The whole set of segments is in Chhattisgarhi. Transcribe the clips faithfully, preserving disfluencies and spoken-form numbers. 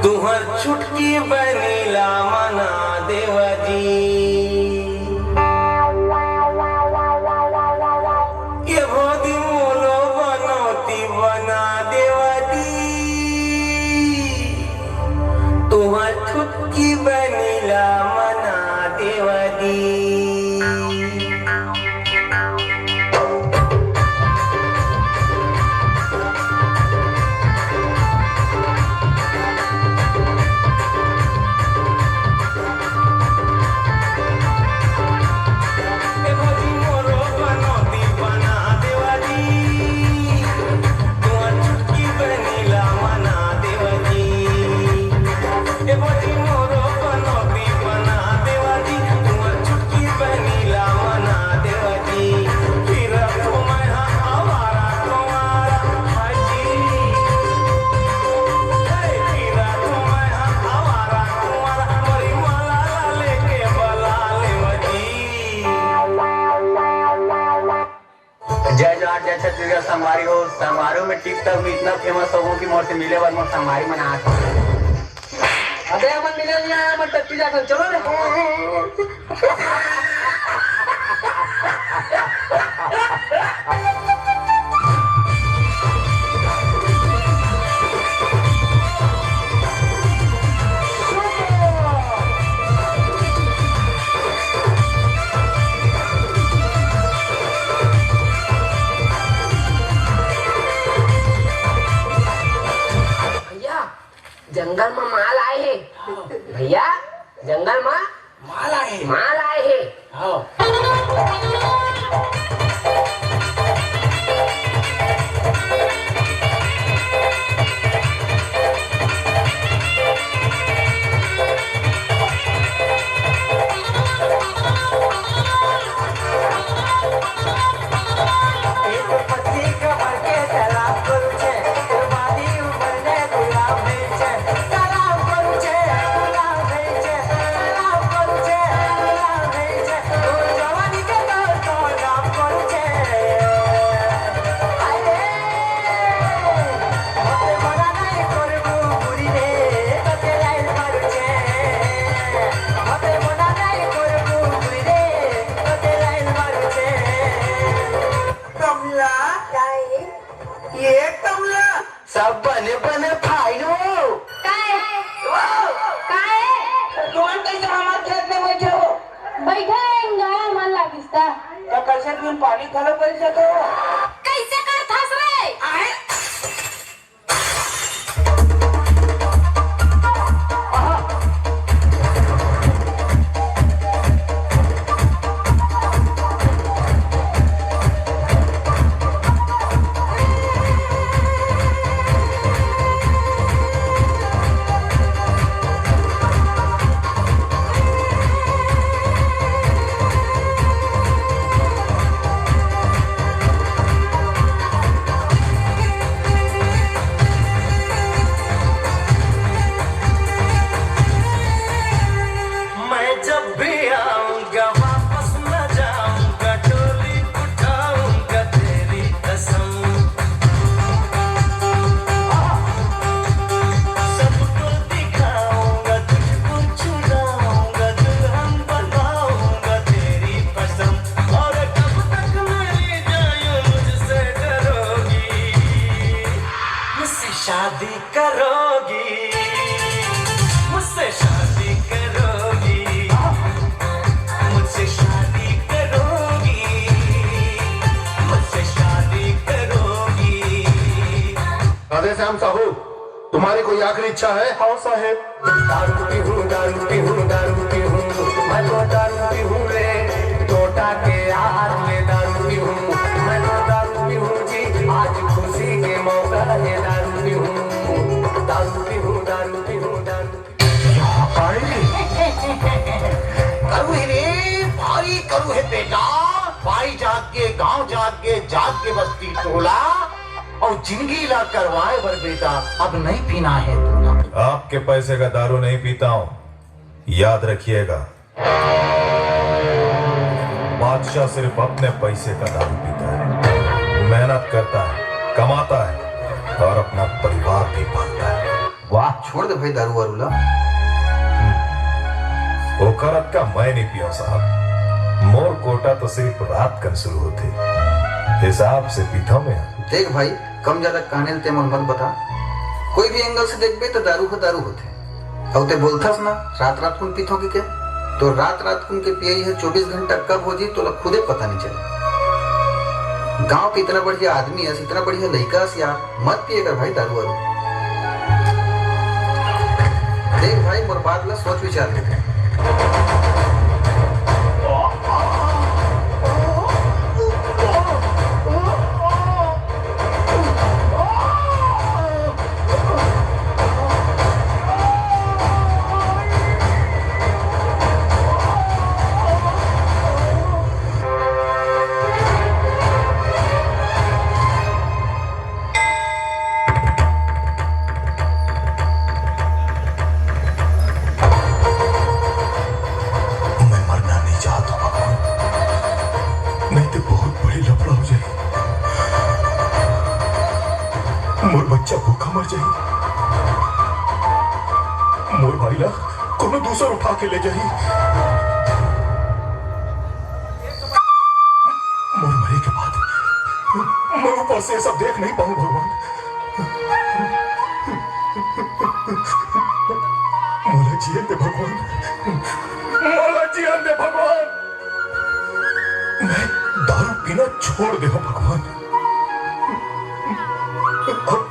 तुंहर छुटकी बहिनी ला मना देवा जी, ए भौजी मोरो बनौती बना देवा जी, तुंहर छुटकी बहिनी ला मना देवा जी। जय जोहार, जय छत्तीसगढ़। संगवारी हो, समारोह में टिकटॉक में इतना फेमस हो गो कि मोर से मिले बर मोर संगवारी मन आत हे। अबे हमन मिले नहीं आया, हमन टट्टी जाकर चलो रे। भैया, जंगल म माल आए हे। भैया, जंगल म माल आए हे। माल आए हे। हाँ। कमला, काय? ये कमला, सब बने बने खाई लो। काय? काय? तुमन कैसे हमार खेत में बैठे हो? बैठे रहेंगा, मन लागिस ता। तो कैसे तुम पानी खा लो, कैसे तो? कैसे करथस रे? आए? मैं जब भी आऊंगा, वापस न जाऊंगा, डोली उठाऊंगा तेरी कसम। सबको दिखाऊंगा, तुझको छुड़ाऊंगा, दुल्हन बनाऊंगा तेरी कसम। और कब तक मेरी जान मुझसे डरोगी? मुझसे शादी करोगी, मुझसे शादी करोगी, मुझसे शादी करोगी, मुझसे शादी करोगी। राधेश्याम साहू, तुम्हारी कोई आखिरी इच्छा है? हाँ साहेब। दारू पीहूँ, दारू पीहूँ, दारू पीहूँ, मैं तो दारू पीहूँ रे, टोटा के यार ले दारू पीहूँ, मैं तो दारू पीहूँ जी, आज खुशी के मौका है दारू पीहूँ, दारू पीहूँ, दारू पीहूँ, दारू पीहूँ। करू हे रे, भारी करू हे बेटा, भाई जाग के, गांव जाग के, जाग के बस्ती टोला। और जिंदगी ला करवाए बर बेटा, अब नहीं पीना है दूल्हा। आपके पैसे का दारू नहीं पीता हूँ, याद रखिएगा। बादशाह सिर्फ अपने पैसे का दारू पीता है, मेहनत करता है, कमाता है और अपना परिवार भी पालता है। वाह। छोड़ दे भाई दारू वारू ला। ओकर अतका मैं नहीं पियव साहब, मोर कोटा तो सिर्फ रात कन शुरू होथे, हिसाब से पीथव मैं। देख भाई, कम ज्यादा काने ल ते मन मत बता। कोई भी एंगल से देखबे त दारू ह दारू होथे। अउ ते बोलथस ना, रात रात कुन पीथव कि के? तो रात रात कुन के पियई ह चौबीस घंटा कब हो जी, तोला खुदे पता नहीं चले। गांव के इतना बढ़िया आदमी अस, इतना बढ़िया लइका अस यार, मत पिए कर भाई दारू वारू। देख भाई, मोर बात ला सोच विचार ले। मैं मरना नहीं चाहता भगवान, नहीं तो बहुत बड़ी लफड़ा हो जाए। मोर बच्चा भूखा मर जाए, मोर भाई ला कोनो दूसर उठा के ले जाए। मोर मरे के बाद मैं ऊपर से ये सब देख नहीं पाऊं भगवान। मोला जियन दे भगवान, मोला जियन दे भगवान। मैं दारू पीना छोड़ दे हूं भगवान। अब,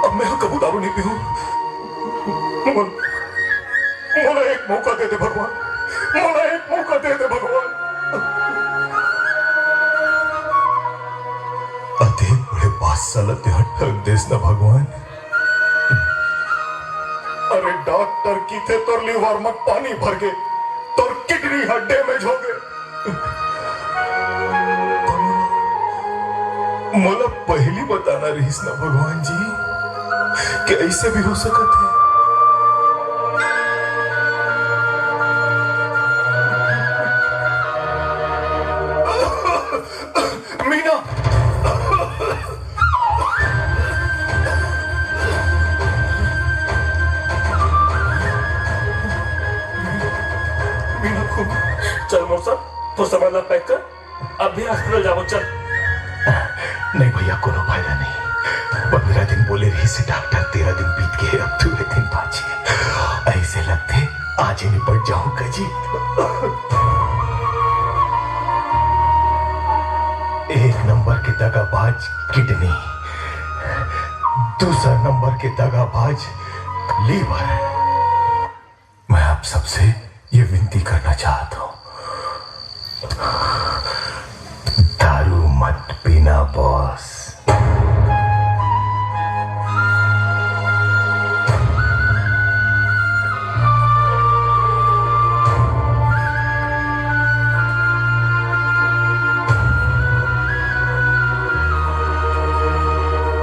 अब मैं कबू दारू नहीं पीऊं। मोला, मोला एक मौका दे दे भगवान, मोला एक मौका दे दे भगवान। अतेक बड़े बादशाह ला तेहा ठग देस ना भगवान। अरे डॉक्टर किथे तोर लिवर में पानी भर गे, तोर किडनी ह डैमेज हो गे। मोला पहली बताना रहिस ना भगवान जी, कि ऐसे भी हो सकत है। मीना, मीना खूब। चल मोर साथ, तो सामान ला पैक कर, अभी हॉस्पिटल जाबो, चल। नहीं भैया, कोनो फायदा नहीं। पंद्रह दिन बोले रहिस डॉक्टर, तेरह दिन बीत गए, अब दुए दिन बाँचे। ऐसे लगथे आज ही निपट जाऊं का जी। एक नंबर के दगाबाज किडनी, दूसर नंबर के दगाबाज लीवर। मैं आप सबसे ये विनती करना चाहता हूँ, दारू मत पीना बॉस।